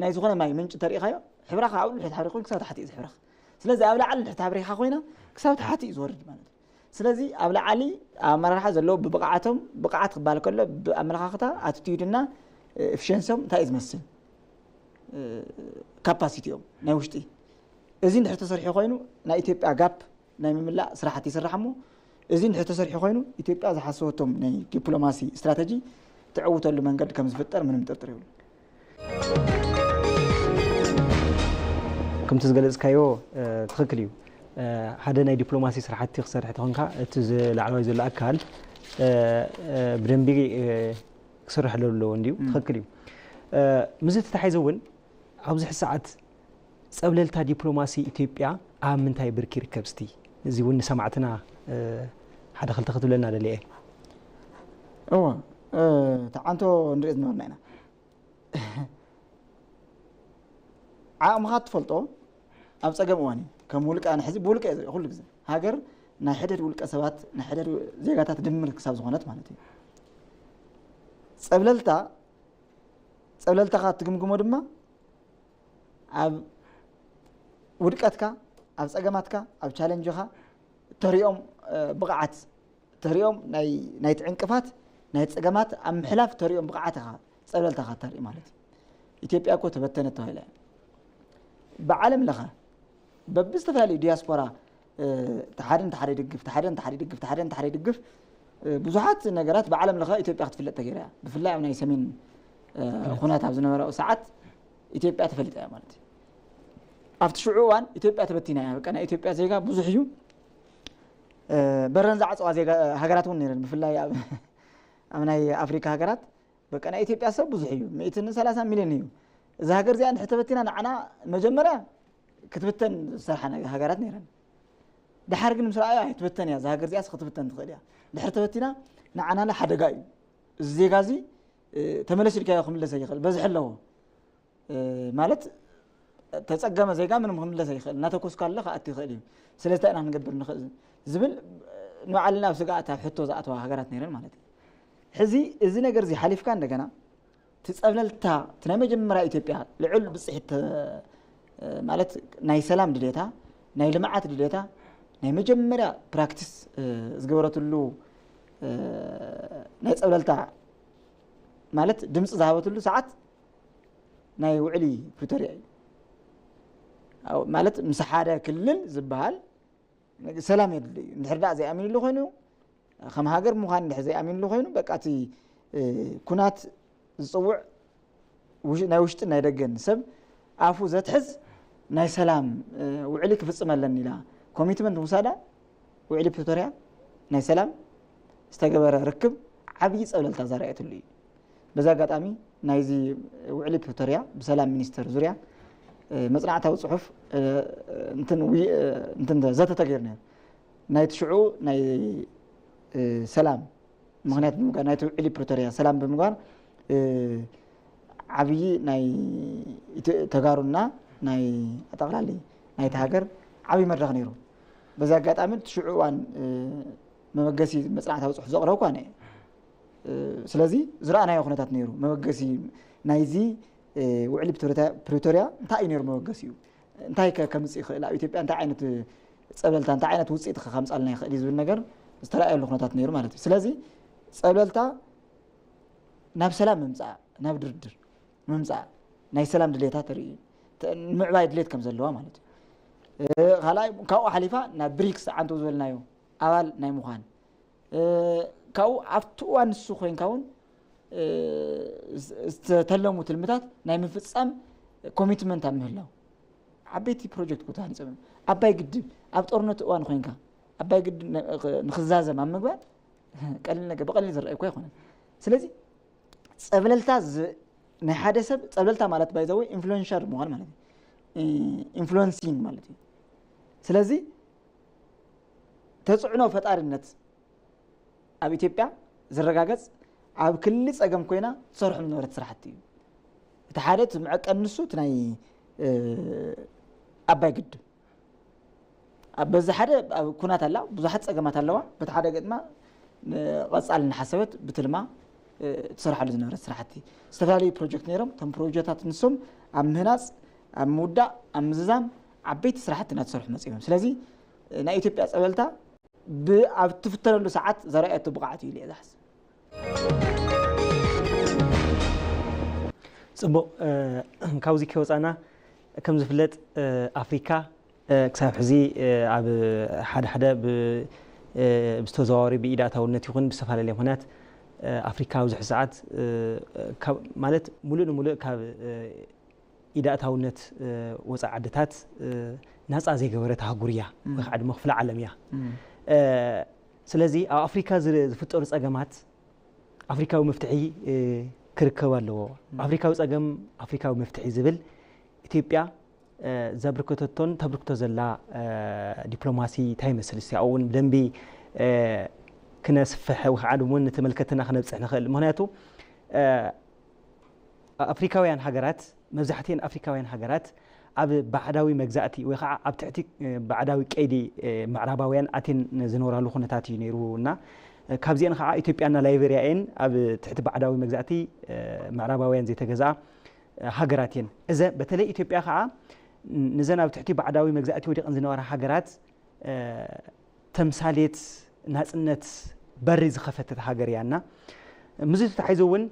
ናይ ዝኾነ ማይ ምንጭ ተሪኢኻዮ ሕብራ ካብ ንድሕሪት ሓብሪኻ ኮይኑ ክሳብ ታሕቲ እዩ ዝሕብረኽ። ስለዚ ኣብ ላዕሊ ንድሕሪት ሓብሪኻ ኮይና ክሳብ ታሕቲ እዩ ዝወርድ ማለት እዩ። ስለዚ ኣብ ላዕሊ ኣብ ኣመራርሓ ዘለዉ ብብቕዓቶም ብቕዓት ክበሃል ከሎ ብኣመለኻኽታ ኣቲቲዩድና ኤፊሽንሲኦም እንታይ እዩ ዝመስል? ካፓሲቲኦም ናይ ውሽጢ እዚ እንድሕር ተሰሪሑ ኮይኑ ናይ ኢትዮጵያ ጋፕ ናይ ምምላእ ስራሕቲ ይስራሕ እሞ እዚ እንድሕር ተሰሪሑ ኮይኑ ኢትዮጵያ ዝሓሰበቶም ናይ ዲፕሎማሲ ስትራተጂ ትዕውተሉ መንገዲ ከም ዝፍጠር ምንም ጥርጥር የብሉ። ከምቲ ዝገለፅካዮ ትኽክል እዩ። ሓደ ናይ ዲፕሎማሲ ስራሕቲ ክሰርሕ ተኾንካ እቲ ላዕለዋይ ዘሎ ኣካል ብደንቢ ክስርሕ ኣለዎ እንዲዩ። ትኽክል እዩ። ምስዚ ተታሒዙ እውን ኣብዚ ሰዓት ፀብለልታ ዲፕሎማሲ ኢትዮጵያ ኣብ ምንታይ ብርኪ ይርከብ? እስቲ እዚ እውን ንሰማዕትና ሓደ ክልተ ክትብለና ደልየ። እወ፣ ተዓንቶ ንሪኦ ዝነበርና ኢና። ዓቕምኻ ትፈልጦ ኣብ ፀገም እዋን እዩ። ከም ውልቀ ኣነ ሕዚ ብውልቀ እየ ዝሪኦ ኩሉ ግዜ። ሃገር ናይ ሕደድ ውልቀ ሰባት ናይ ሕደድ ዜጋታት ድምር ክሳብ ዝኾነት ማለት እዩ። ፀብለልታ ፀብለልታኻ ትግምግሞ ድማ ኣብ ውድቀትካ ኣብ ፀገማትካ ኣብ ቻለንጅኻ ተሪኦም ብቕዓት ተሪኦም ናይ ናይቲ ዕንቅፋት ናይ ፀገማት ኣብ ምሕላፍ ተሪኦም ብቕዓት ኢኻ ፀብለልታኻ ተርኢ ማለት እዩ። ኢትዮጵያ እኮ ተበተነት ተባሂላ እያ። ብዓለም ለኸ በብዝተፈላለዩ ዲያስፖራ እቲ ሓደ ንቲ ሓደ ይድግፍ፣ እቲ ሓደ ንቲ ሓደ ይድግፍ፣ እቲ ሓደ ንቲ ሓደ ይድግፍ ብዙሓት ነገራት ብዓለም ለኸ ኢትዮጵያ ክትፍለጥ ተገይራ እያ። ብፍላይ ኣብ ናይ ሰሜን ኩናት ኣብ ዝነበረኡ ሰዓት ኢትዮጵያ ተፈሊጣ እያ ማለት እዩ። ኣብቲ ሽዑ እዋን ኢትዮጵያ ተበቲና እያ። በቃ ናይ ኢትዮጵያ ዜጋ ብዙሕ እዩ። በረን ዝዓፀዋ ዜጋ ሃገራት እውን ነይረን። ብፍላይ ኣብ ኣብ ናይ ኣፍሪካ ሃገራት በቃ ናይ ኢትዮጵያ ሰብ ብዙሕ እዩ። ሚእትን ሰላሳ ሚልዮን እዩ። እዛ ሃገር እዚኣ እንድሕር ተበቲና ንዓና መጀመርያ ክትብተን ዝሰርሓ ሃገራት ነይረን። ድሓር ግን ምስ ረኣዩ ኣይትበተን እያ እዛ ሃገር እዚኣስ ክትብተን ትኽእል እያ። ድሕር ተበቲና ንዓናለ ሓደጋ እዩ። እዚ ዜጋ እዚ ተመለስ ኢልካዮ ክምለስ ኣይኽእል በዝሒ ኣለዎ ማለት ተፀገመ ዜጋ ምንም ክምለስ ኣይኽእል እናተኮስካ ኣሎ ክኣቲ ይኽእል እዩ። ስለዚ እንታይ ኢና ክንገብር ንኽእል ዝብል ንባዕልና ኣብ ስጋኣት ኣብ ሕቶ ዝኣተዋ ሃገራት ነይረን ማለት እዩ። ሕዚ እዚ ነገር እዚ ሓሊፍካ እንደገና ትፀብለልታ እቲ ናይ መጀመርያ ኢትዮጵያ ልዑል ብፅሒት ማለት ናይ ሰላም ድሌታ ናይ ልምዓት ድሌታ ናይ መጀመርያ ፕራክቲስ ዝገበረትሉ ናይ ፀብለልታ ማለት ድምፂ ዝሃበትሉ ሰዓት ናይ ውዕሊ ፕሪቶርያ እዩ። ማለት ምስ ሓደ ክልል ዝበሃል ሰላም የድሊ እዩ። እንድሕር ዳኣ ዘይኣሚንሉ ኮይኑ ከም ሃገር ምዃን እንድሕር ዘይኣሚንሉ ኮይኑ በቃ እቲ ኩናት ዝፅውዕ ናይ ውሽጥን ናይ ደገን ሰብ ኣፉ ዘትሕዝ ናይ ሰላም ውዕሊ ክፍፅም ኣለኒ ኢላ ኮሚትመንት ምውሳዳ ውዕሊ ፕሪቶርያ ናይ ሰላም ዝተገበረ ርክብ ዓብዪ ፀብለልታ ዘርኣየትሉ እዩ። በዚ ኣጋጣሚ ናይዚ ውዕሊ ፕሪቶርያ ብሰላም ሚኒስተር ዙርያ መፅናዕታዊ ፅሑፍ እንትን ዘተ ተገይሩ ነይሩ። ናይቲ ሽዑ ናይ ሰላም ምኽንያት ብምግባር ናይቲ ውዕሊ ፕሪቶርያ ሰላም ብምግባር ዓብዪ ናይ ተጋሩና ናይ ኣጠቕላሊ ናይቲ ሃገር ዓብዪ መድረኽ ነይሩ። በዚ ኣጋጣሚ እቲ ሽዑ እዋን መበገሲ መፅናዕታዊ ፅሑፍ ዘቕረብኩ ኣነ እየ። ስለዚ ዝረኣናዮ ኩነታት ነይሩ። መበገሲ ናይዚ ውዕሊ ፕሪቶርያ እንታይ እዩ ነይሩ መበገሲኡ? እንታይ ከምፅእ ይኽእል? ኣብ ኢትዮጵያ እንታይ ዓይነት ፀብለልታ፣ እንታይ ዓይነት ውፅኢት ከምፃልና ይኽእል እዩ ዝብል ነገር ዝተረኣየሉ ኩነታት ነይሩ ማለት እዩ። ስለዚ ፀብለልታ ናብ ሰላም ምምፃእ፣ ናብ ድርድር ምምፃእ፣ ናይ ሰላም ድሌታት ርኢ፣ ምዕባይ ድሌት ከም ዘለዋ ማለት እዩ። ካልኣይ ካብኡ ሓሊፋ ናብ ብሪክስ ዓንተው ዝበልናዮ ኣባል ናይ ምዃን ካብኡ ኣብቲ እዋን ንሱ ኮይንካ እውን ዝተተለሙ ትልምታት ናይ ምፍፃም ኮሚትመንት ኣብ ምህላው ዓበይቲ ፕሮጀክት ክተሃንፀ፣ ኣባይ ግድብ ኣብ ጦርነት እዋን ኮይንካ ኣባይ ግድብ ንክዛዘም ኣብ ምግባር ቀሊል ነገር ብቀሊል ዝረአ እኮ ኣይኮነን። ስለዚ ፀብለልታ ናይ ሓደ ሰብ ፀብለልታ ማለት ባይዘወይ ኢንፍሉንሻር ምዃን ማለት እዩ። ኢንፍሉንሲንግ ማለት እዩ። ስለዚ ተፅዕኖ ፈጣሪነት ኣብ ኢትዮጵያ ዝረጋገፅ ኣብ ክሊ ፀገም ኮይና ትሰርሖም ዝነበረት ስራሕቲ እዩ። እቲ ሓደ እቲ መዐቀኒ ንሱ እቲ ናይ ኣባይ ግድብ በዚ ሓደ ኣብ ኩናት ኣላ፣ ብዙሓት ፀገማት ኣለዋ። በቲ ሓደ ገጥማ ቀፃል እናሓሰበት ብትልማ ትሰርሓሉ ዝነበረት ስራሕቲ ዝተፈላለዩ ፕሮጀክት ነይሮም። እቶም ፕሮጀክታት ንሶም ኣብ ምህናፅ፣ ኣብ ምውዳእ፣ ኣብ ምዝዛም ዓበይቲ ስራሕቲ እናተሰርሑ መፂኦም። ስለዚ ናይ ኢትዮጵያ ፀበልታ ኣብ ትፍተነሉ ሰዓት ዘርኣየቶ ብቕዓት እዩ ኢለ እየ ዝሓስብ። ፅቡቕ። ካብዚ ከይወፃና ከም ዝፍለጥ ኣፍሪካ ክሳብ ሕዚ ኣብ ሓደ ሓደ ብዝተዘዋወሪ ብኢዳእታውነት ይኹን ብዝተፈላለየ ምክንያት ኣፍሪካ ኣብዚ ሰዓት ማለት ሙሉእ ንሙሉእ ካብ ኢዳእታውነት ወፃኢ ዓድታት ናፃ ዘይገበረት ኣህጉር እያ ወይ ከዓ ድማ ክፍለ ዓለም እያ። ስለዚ ኣብ ኣፍሪካ ዝፍጠሩ ፀገማት ኣፍሪካዊ መፍትሒ ክርከብ ኣለዎ። ኣፍሪካዊ ፀገም ኣፍሪካዊ መፍትሒ ዝብል ኢትዮጵያ ዘብርከተቶን ተብርክቶ ዘላ ዲፕሎማሲ እንታይ ይመስል? እስቲ ኣብኡ እውን ብደንቢ ክነስፍሕ ወይ ከዓ እውን ንተመልከትና ክነብፅሕ ንኽእል። ምክንያቱ ኣፍሪካውያን ሃገራት መብዛሕትኤን ኣፍሪካውያን ሃገራት ኣብ ባዕዳዊ መግዛእቲ ወይ ከዓ ኣብ ትሕቲ ባዕዳዊ ቀይዲ ምዕራባውያን ኣትን ዝነብራሉ ኩነታት እዩ ነይሩ እና ካብዚአን ከዓ ኢትዮጵያና ላይቤሪያ እየን ኣብ ትሕቲ ባዕዳዊ መግዛእቲ ምዕራባውያን ዘይተገዝኣ ሃገራት እየን። እዘ በተለይ ኢትዮጵያ ከዓ ንዘን ኣብ ትሕቲ ባዕዳዊ መግዛእቲ ወዲቐን ዝነበራ ሃገራት ተምሳሌት ናፅነት በሪ ዝኸፈተት ሃገር እያ እና ምስዚ ተታሒዙ እውን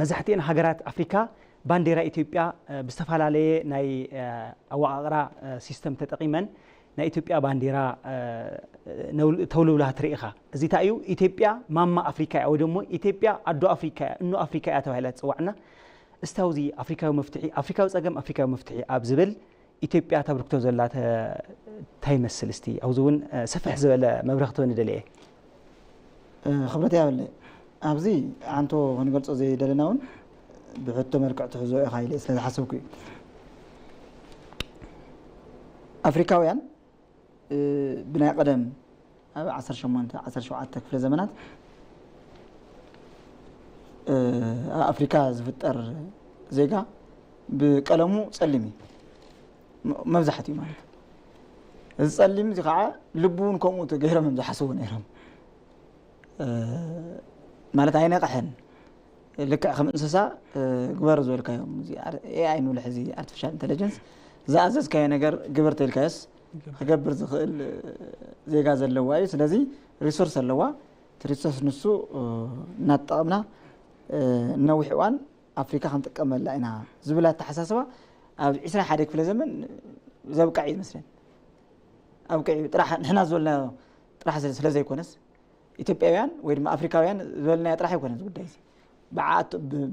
መብዛሕትኤን ሃገራት ኣፍሪካ ባንዴራ ኢትዮጵያ ብዝተፈላለየ ናይ ኣወቃቕራ ሲስተም ተጠቒመን ናይ ኢትዮጵያ ባንዴራ ተውልብላ ትርኢ ኢኻ። እዚ እንታይ እዩ? ኢትዮጵያ ማማ ኣፍሪካ እያ ወይ ደሞ ኢትዮጵያ ኣዶ ኣፍሪካ እያ፣ እኖ ኣፍሪካ እያ ተባሂላ ትፅዋዕና። እስታውዚ ኣፍሪካዊ መፍትሒ ኣፍሪካዊ ፀገም ኣፍሪካዊ መፍትሒ ኣብ ዝብል ኢትዮጵያ ተብርክቶ ዘላ እንታይ ይመስል? እስቲ ኣብዚ እውን ሰፍሕ ዝበለ መብረኽ ትበኒ ደልየ። ክብረት ያበለ ኣብዚ ዓንቶ ክንገልፆ ዘይደለና እውን ብሕቶ መልክዕ ትሕዞ ኢኻ ኢለ ስለ ዝሓሰብኩ እዩ። ኣፍሪካውያን ብናይ ቀደም ኣብ ዓሰርተ ሸሞንተ ዓሰርተ ሸውዓተ ክፍለ ዘመናት ኣብ ኣፍሪካ ዝፍጠር ዜጋ ብቀለሙ ፀሊም እዩ መብዛሕትኡ ማለት እዩ። እዚ ፀሊም እዚ ከዓ ልቡ እውን ከምኡ ገይሮም እዮም ዝሓስቡ ነይሮም። ማለት ኣይነቕሐን። ልክዕ ከም እንስሳ ግበር ዝበልካዮም ኤኣይ ንብሎ ሕዚ ኣርቲፊሻል ኢንቴሊጀንስ ዝኣዘዝካዮ ነገር ግበር ተልካዮስ ክገብር ዝኽእል ዜጋ ዘለዋ እዩ። ስለዚ ሪሶርስ ኣለዋ። እቲ ሪሶርስ ንሱ እናተጠቐምና ነዊሕ እዋን ኣፍሪካ ክንጥቀመላ ኢና ዝብል ኣተሓሳስባ ኣብ ዕስራ ሓደ ክፍለ ዘመን ዘብቃዕ እዩ ዝመስለኒ። ኣብቅዕ ጥራሕ ንሕና ዝበልናዮ ጥራሕ ስለ ዘይኮነስ ኢትዮጵያውያን ወይ ድማ ኣፍሪካውያን ዝበልናዮ ጥራሕ ኣይኮነን እዚ ጉዳይ እዚ።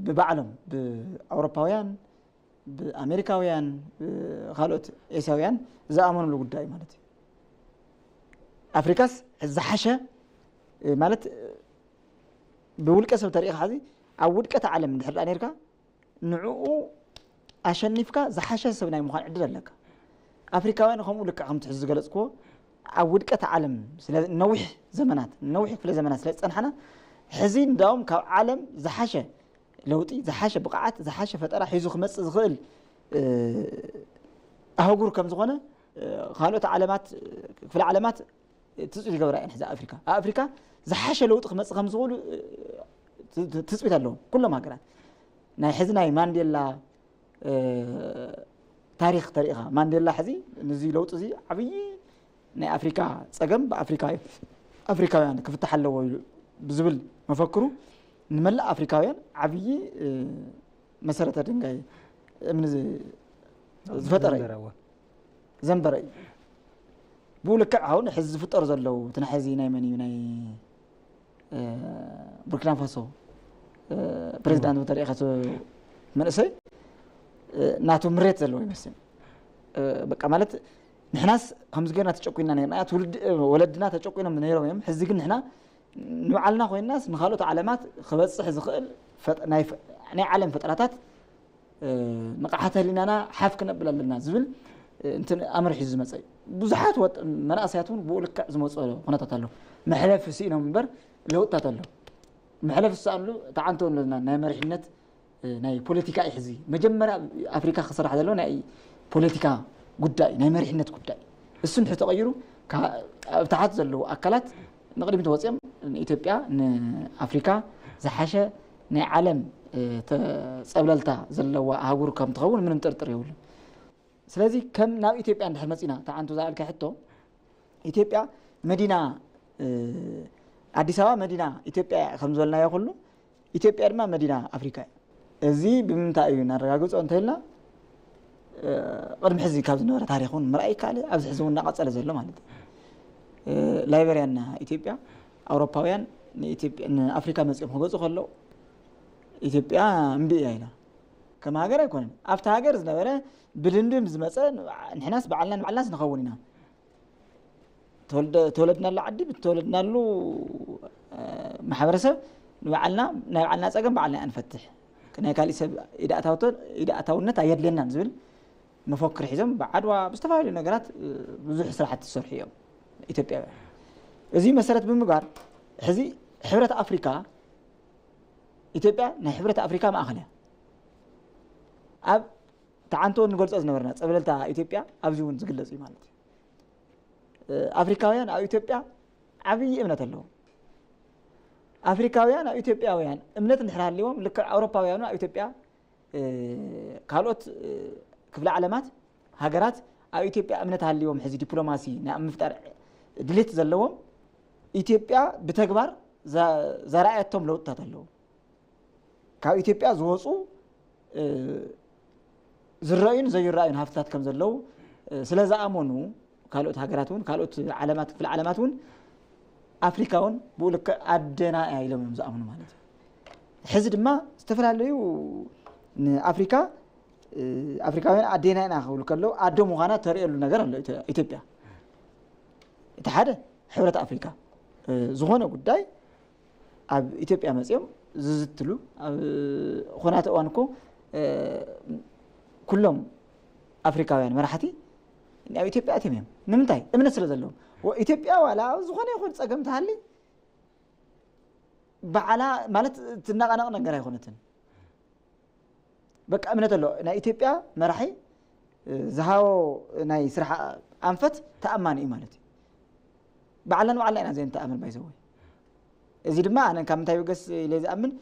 ብባዕሎም ብኣውሮፓውያን ብኣሜሪካውያን ካልኦት ኤስያውያን ዝኣመኑሉ ጉዳይ ማለት እዩ። ኣፍሪካስ ዝሓሸ ማለት ብውልቀ ሰብ ተሪኢኻ ሕዚ ኣብ ውድቀት ዓለም እንድሕር ዳ ነርካ ንዕኡ ኣሸኒፍካ ዝሓሸ ሰብ ናይ ምዃን ዕድል ኣለካ። ኣፍሪካውያን ከምኡ ልክዕ ከምቲ ሕዚ ዝገለፅክዎ ኣብ ውድቀት ዓለም ነዊሕ ዘመናት ነዊሕ ክፍለ ዘመናት ስለ ዝፀንሓና ሕዚ እንዳውም ካብ ዓለም ዝሓሸ ለውጢ ዝሓሸ ብቕዓት ዝሓሸ ፈጠራ ሒዙ ክመፅእ ዝኽእል ኣህጉር ከም ዝኾነ ካልኦት ዓለማት ክፍለ ዓለማት ትፅቢት ይገብራ እየን። ሕዚ ኣፍሪካ ኣብ ኣፍሪካ ዝሓሸ ለውጢ ክመፅእ ከም ዝኽእሉ ትፅቢት ኣለዎም ኩሎም ሃገራት። ናይ ሕዚ ናይ ማንዴላ ታሪክ ተሪኢኻ፣ ማንዴላ ሕዚ ንዚ ለውጢ እዚ ዓብዪ ናይ ኣፍሪካ ፀገም ብኣፍሪካ ኣፍሪካውያን ክፍታሕ ኣለዎ ኢሉ ብዝብል መፈክሩ ንመላእ ኣፍሪካውያን ዓብዪ መሰረተ ድንጋይ እምኒ ዝፈጠረ እዩ። ዘንበረ እዩ። ብኡ ልክዕ ኣሁን ሕዚ ዝፍጠሩ ዘለዉ እቲ ናይ ሕዚ ናይ መን እዩ ናይ ቡርኪና ፋሶ ፕሬዚዳንት ተሪኢኻ መንእሰይ ናቱ ምሬት ዘለዎ ይመስል። በቃ ማለት ንሕናስ ከምዚ ገርና ተጨቁና ነርና፣ ወለድና ተጨቁኖም ነይሮም እዮም። ሕዚ ግን ንሕና ንባዕልና ኮይናስ ንካልኦት ዓለማት ክበፅሕ ዝኽእል ናይ ዓለም ፈጠራታት ንቕሓት ህሊናና ሓፍ ክነብል ኣለና ዝብል እንትን ኣምር ሒዙ ዝመፀ እዩ። ብዙሓት መናእሰያት እውን ብኡ ልክዕ ዝመፅኦ ኩነታት ኣሎ። መሕለፊ ስኢኖም እምበር ለውጥታት ኣሎ። መሕለፊ ዝሰኣንሉ ተዓንተው ኣለና። ናይ መሪሕነት ናይ ፖለቲካ እዩ። ሕዚ መጀመርያ ኣፍሪካ ክስራሕ ዘለዎ ናይ ፖለቲካ ጉዳይ፣ ናይ መሪሕነት ጉዳይ። እሱ እንድሕር ተቐይሩ ኣብ ታሕቲ ዘለዉ ኣካላት ንቕድሚት ወፅኦም ንኢትዮጵያ ንኣፍሪካ ዝሓሸ ናይ ዓለም ተፀብለልታ ዘለዋ ኣህጉር ከም ትኸውን ምንም ጥርጥር የብሉን። ስለዚ ከም ናብ ኢትዮጵያ እንድሕር መፂና ተዓንቱ ዝኣልካ ሕቶ ኢትዮጵያ መዲና ኣዲስ ኣበባ መዲና ኢትዮጵያ ከም ዝበልናዮ ኩሉ ኢትዮጵያ ድማ መዲና ኣፍሪካ እያ። እዚ ብምንታይ እዩ እናረጋግፆ እንተልና ቅድሚ ሕዚ ካብ ዝነበረ ታሪክ እውን ምርኣይ ይከኣል። ኣብዚ ሕዚ እውን እናቐፀለ ዘሎ ማለት እዩ። ላይበርያና ኢትዮጵያ ኣውሮፓውያን ንኣፍሪካ መፂኦም ክገፁ ከለዉ ኢትዮጵያ እምቢ እያ ኢላ። ከም ሃገር ኣይኮነን ኣብቲ ሃገር ዝነበረ ብልምዲ ዝመፀ ንሕናስ ባዕልና ንባዕልናስ ንኸውን ኢና ተወለድናሉ ዓዲ ብተወለድናሉ ማሕበረሰብ ንባዕልና ናይ ባዕልና ፀገም ባዕልና ኣንፈትሕ ናይ ካሊእ ሰብ ኢዳእታውነት ኣየድልየናን ዝብል መፈክር ሒዞም ብዓድዋ ብዝተፈላለዩ ነገራት ብዙሕ ስራሕቲ ዝሰርሑ እዮም ኢትዮጵያውያን። እዚ መሰረት ብምግባር ሕዚ ሕብረት ኣፍሪካ ኢትዮጵያ ናይ ሕብረት ኣፍሪካ ማእኸል እያ። ኣብ ተዓንቶ ንገልፆ ዝነበርና ፀብለልታ ኢትዮጵያ ኣብዚ እውን ዝግለፅ እዩ ማለት እዩ። ኣፍሪካውያን ኣብ ኢትዮጵያ ዓብዪ እምነት ኣለዎም። ኣፍሪካውያን ኣብ ኢትዮጵያውያን እምነት እንድሕር ሃልዎም ልክዕ ኣውሮፓውያኑ ኣብ ኢትዮጵያ ካልኦት ክፍለ ዓለማት ሃገራት ኣብ ኢትዮጵያ እምነት ሃልዎም ሕዚ ዲፕሎማሲ ናይ ምፍጣር ድሌት ዘለዎም ኢትዮጵያ ብተግባር ዘራኣየቶም ለውጥታት ኣለዉ። ካብ ኢትዮጵያ ዝወፁ ዝረኣዩን ዘይረኣዩን ሃፍትታት ከም ዘለዉ ስለ ዝኣመኑ ካልኦት ሃገራት እውን ካልኦት ዓለማት ክፍለ ዓለማት እውን ኣፍሪካ እውን ብኡ ልክዕ ኣደና እያ ኢሎም እዮም ዝኣምኑ ማለት እዩ። ሕዚ ድማ ዝተፈላለዩ ንኣፍሪካ ኣፍሪካውያን ኣዴና ኢና ክብሉ ከለዉ ኣደ ምዃና ተርእየሉ ነገር ኣሎ ኢትዮጵያ። እቲ ሓደ ሕብረት ኣፍሪካ ዝኾነ ጉዳይ ኣብ ኢትዮጵያ መፅኦም ዝዝትሉ ኣብ ኾናት እዋን እኮ ኩሎም ኣፍሪካውያን መራሕቲ ኣብ ኢትዮጵያ ኣትዮም እዮም። ንምንታይ? እምነት ስለ ዘለዎም። ኢትዮጵያ ዋላ ኣብ ዝኾነ ይኹን ፀገም ተሃሊ ባዕላ ማለት ትናቐነቕ ነገር ኣይኮነትን። በቃ እምነት ኣሎ ናይ ኢትዮጵያ መራሒ ዝሃቦ ናይ ስራሕ ኣንፈት ተኣማኒ እዩ ማለት እዩ። ባዕልና ንባዕልና ኢና ዘይንተኣምን ባይዘወይ። እዚ ድማ ኣነ ካብ ምንታይ ብገስ ኢለ ዝኣምን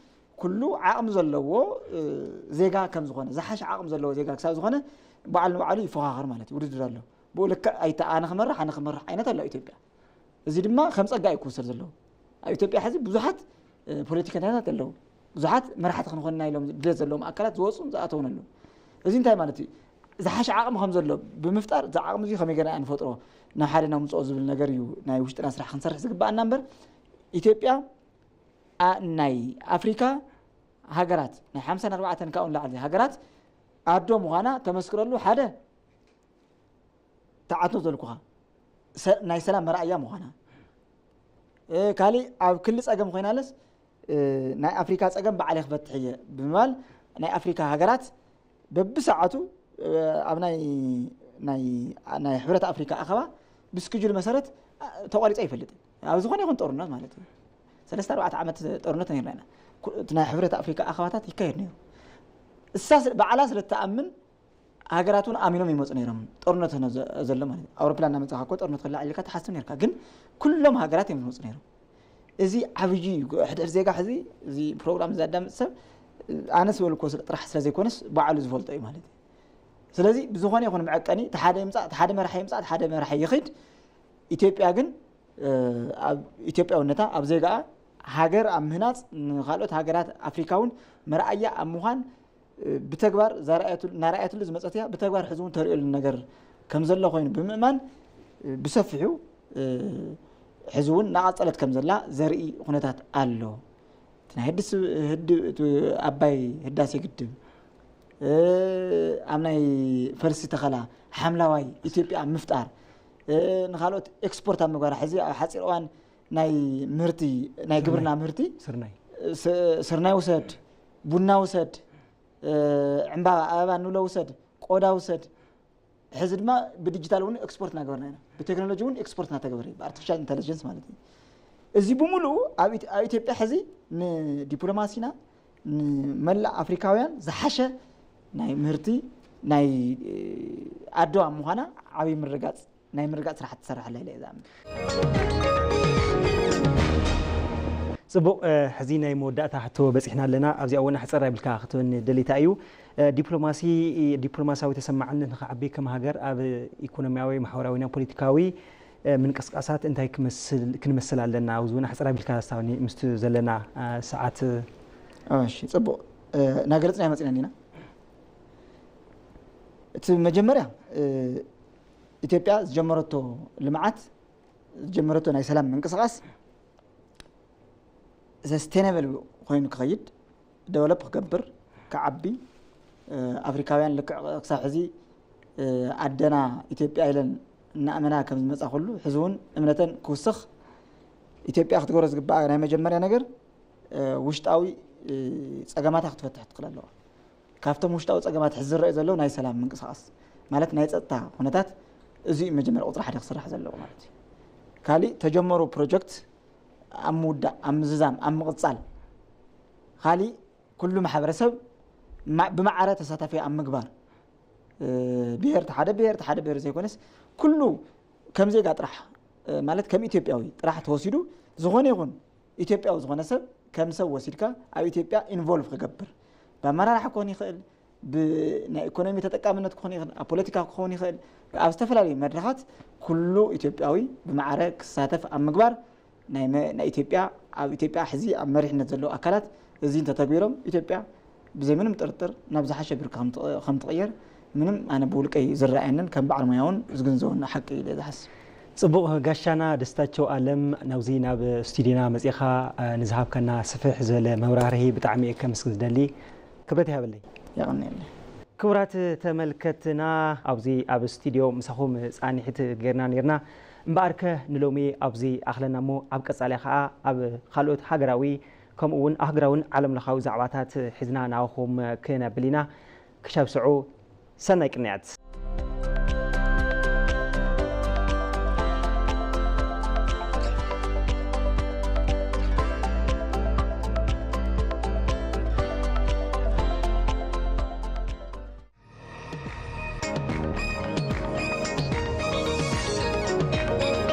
ኩሉ ዓቕሚ ዘለዎ ዜጋ ከም ዝኾነ ዝሓሸ ዓቕሚ ዘለዎ ዜጋ ክሳብ ዝኾነ ባዕሉ ንባዕሉ ይፎኻኸር ማለት እዩ። ውድድር ኣሎ። ብኡ ልክዕ ኣይተ ኣነ ክመርሕ ኣነ ክመርሕ ዓይነት ኣሎ ኢትዮጵያ። እዚ ድማ ከም ፀጋ እዩ ክውሰድ ዘለዎ። ኣብ ኢትዮጵያ ሕዚ ብዙሓት ፖለቲከኛታት ኣለዉ። ብዙሓት መራሕቲ ክንኾንና ኢሎም ድሌት ዘለዎም ኣካላት ዝወፁን ዝኣተውን ኣለዉ። እዚ እንታይ ማለት እዩ? ዝሓሸ ዓቕሚ ከም ዘሎ ብምፍጣር እዚ ዓቕሚ እዚ ከመይ ገይርና ንፈጥሮ ናብ ሓደ ነምፅኦ ዝብል ነገር እዩ ናይ ውሽጥና ስራሕ ክንሰርሕ ዝግባኣና እምበር ኢትዮጵያ ናይ ኣፍሪካ ሃገራት ናይ ሓምሳን ኣርባዕተን ካብኡ ንላዕሊ ሃገራት ኣዶ ምዃና ተመስክረሉ ሓደ ተዓቶ ዘልኩኻ ናይ ሰላም መርኣያ ምዃና ካሊእ ኣብ ክሊ ፀገም ኮይናለስ ናይ ኣፍሪካ ፀገም ባዕለይ ክፈትሕ እየ ብምባል ናይ ኣፍሪካ ሃገራት በብሰዓቱ ኣብ ናይ ናይ ናይ ሕብረት ኣፍሪካ ኣኸባ ብስክጁል መሰረት ተቋሪፀ ይፈልጥ ኣብ ዝኾነ ይኹን ጦርነት ማለት እዩ። ሰለስተ ኣርባዕተ ዓመት ጦርነት ነርና ኢና። እቲ ናይ ሕብረት ኣፍሪካ ኣኸባታት ይካየድ ነይሩ። እሳ ባዕላ ስለ ትኣምን ሃገራት እውን ኣሚኖም ይመፁ ነይሮም። ጦርነት ነ- ዘ- ዘሎ ማለት እዩ። ኣውሮፕላን እናመፃኻ እኮ ጦርነት ክላዕ ኢልካ ትሓስብ ነርካ፣ ግን ኩሎም ሃገራት እዮም ዝመፁ ነይሮም። እዚ ዓብዪ እዩ። ሕድሕድ ዜጋ ሕዚ እዚ ፕሮግራም ዘዳምፅ ሰብ ኣነስ በልኮ ስለ ጥራሕ ስለ ዘይኮነስ ባዕሉ ዝፈልጦ እዩ ማለት እዩ። ስለዚ ብዝኾነ ይኹን መዐቀኒ እቲ ሓደ ይምፃእ፣ እቲ ሓደ መራሒ ይምፃእ፣ እቲ ሓደ መራሒ ይኽድ፣ ኢትዮጵያ ግን ኣብ ኢትዮጵያውነታ ኣብ ዜጋኣ ሃገር ኣብ ምህናፅ ንካልኦት ሃገራት ኣፍሪካ እውን መርኣያ ኣብ ምዃን ብተግባር እናረኣየትሉ ዝመፀት እያ። ብተግባር ሕዚ እውን ተርእየሉ ነገር ከም ዘሎ ኮይኑ ብምእማን ብሰፊሑ ሕዚ እውን እናቐፀለት ከም ዘላ ዘርኢ ኩነታት ኣሎ። እቲ ናይ ህድስ ህድ እቲ ኣባይ ህዳሴ ግድብ ኣብ ናይ ፈልሲ ተኸላ ሓምላዋይ ኢትዮጵያ ምፍጣር ንካልኦት ኤክስፖርት ኣብ ምግባር ሕዚ ኣብ ሓፂር እዋን ናይ ምህርቲ ናይ ግብርና ምህርቲ ስርናይ ስርናይ ውሰድ፣ ቡና ውሰድ፣ ዕምባባ ኣበባ ንብሎ ውሰድ፣ ቆዳ ውሰድ። ሕዚ ድማ ብዲጂታል እውን ኤክስፖርት እናገበርና ኢና። ብቴክኖሎጂ እውን ኤክስፖርት እናተገበረ እዩ፣ ብኣርቲፊሻል ኢንተለጀንስ ማለት እዩ። እዚ ብምሉኡ ኣብ ኢት- ኣብ ኢትዮጵያ ሕዚ ንዲፕሎማሲና ንመላእ ኣፍሪካውያን ዝሓሸ ናይ ምህርቲ ናይ ኣዶ ኣብ ምዃና ዓብዪ ምርጋፅ ናይ ምርጋፅ ስራሕ ትሰርሕ ኣላ ኢለ እየ ዝኣምን። ፅቡቕ። ሕዚ ናይ መወዳእታ ሕቶ በፂሕና ኣለና። ኣብዚኣ እውን ኣሕፀር ኣቢልካ ክትበኒ ደሊታ እዩ። ዲፕሎማሲ ዲፕሎማሲያዊ ተሰማዕነት ንክዓቢ ከም ሃገር ኣብ ኢኮኖሚያዊ፣ ማሕበራዊና ፖለቲካዊ ምንቅስቃሳት እንታይ ክንመስል ኣለና? ኣብዚ እውን ኣሕፀር ኣቢልካ ስታኒ ምስቲ ዘለና ሰዓት እሺ፣ ፅቡቕ። እናገለፅና መፂና እንዲና። እቲ መጀመርያ ኢትዮጵያ ዝጀመረቶ ልምዓት ዝጀመረቶ ናይ ሰላም ምንቅስቃስ ሰስቴነብል ኮይኑ ክኸይድ ደቨሎፕ ክገብር ክዓቢ ኣፍሪካውያን ልክዕ ክሳብ ሕዚ ኣደና ኢትዮጵያ ኢለን እናእመና ከም ዝመፃ ኩሉ ሕዚ እውን እምነተን ክውስኽ ኢትዮጵያ ክትገብሮ ዝግባኣ ናይ መጀመርያ ነገር ውሽጣዊ ፀገማታ ክትፈትሕ ትኽእል ኣለዋ። ካብቶም ውሽጣዊ ፀገማት ሕዚ ዝረኣዩ ዘለዉ ናይ ሰላም ምንቅስቃስ ማለት ናይ ፀጥታ ኩነታት እዚ እዩ መጀመርያ ቁፅሪ ሓደ ክስራሕ ዘለዎ ማለት እዩ። ካሊእ ተጀመሩ ፕሮጀክት ኣብ ምውዳእ፣ ኣብ ምዝዛም፣ ኣብ ምቕፃል፣ ካሊእ ኩሉ ማሕበረሰብ ብማዕረ ተሳታፊ ኣብ ምግባር ብሄር ሓደ ብሄር ሓደ ብሄር ዘይኮነስ ኩሉ ከም ዜጋ ጥራሕ ማለት ከም ኢትዮጵያዊ ጥራሕ ተወሲዱ ዝኾነ ይኹን ኢትዮጵያዊ ዝኾነ ሰብ ከም ሰብ ወሲድካ ኣብ ኢትዮጵያ ኢንቮልቭ ክገብር ብኣመራርሓ ክኾን ይኽእል፣ ብናይ ኢኮኖሚ ተጠቃምነት ክኾን ይኽእል፣ ኣብ ፖለቲካ ክኾን ይኽእል፣ ኣብ ዝተፈላለዩ መድረኻት ኩሉ ኢትዮጵያዊ ብማዕረ ክሳተፍ ኣብ ምግባር ናይ መ- ናይ ኢትዮጵያ ኣብ ኢትዮጵያ ሕዚ ኣብ መሪሕነት ዘለዉ ኣካላት እዚ እንተተግቢሮም ኢትዮጵያ ብዘይ ምንም ጥርጥር ናብ ዝሓሸ ብርኪ ከም ትቕ- ከም ትቕየር ምንም ኣነ ብውልቀይ ዝረኣየንን ከም በዓል ሞያ እውን ዝግንዘበኒ ሓቂ ኢለ ዝሓስብ። ፅቡቕ። ጋሻና ደስታቸው ኣለም ናብዚ ናብ ስቱዲዮና መፂኻ ንዝሃብከና ስፍሕ ዝበለ መብራህርሂ ብጣዕሚ እየ ከምስግን ዝደሊ። ክብረት ይሃበለይ። የቐንየለይ። ክቡራት ተመልከትና ኣብዚ ኣብ ስቱዲዮ ምሳኹም ፃኒሒት ጌርና ኔርና። እምበኣርከ ንሎሚ ኣብዚ ኣኽለና እሞ ኣብ ቀፃሊ ከዓ ኣብ ካልኦት ሃገራዊ ከምኡ እውን ኣህጉራውን ዓለም ለኻዊ ዛዕባታት ሒዝና ናባኹም ክነብል ኢና። ክሻብ ስዑ ሰናይ ቅንያት።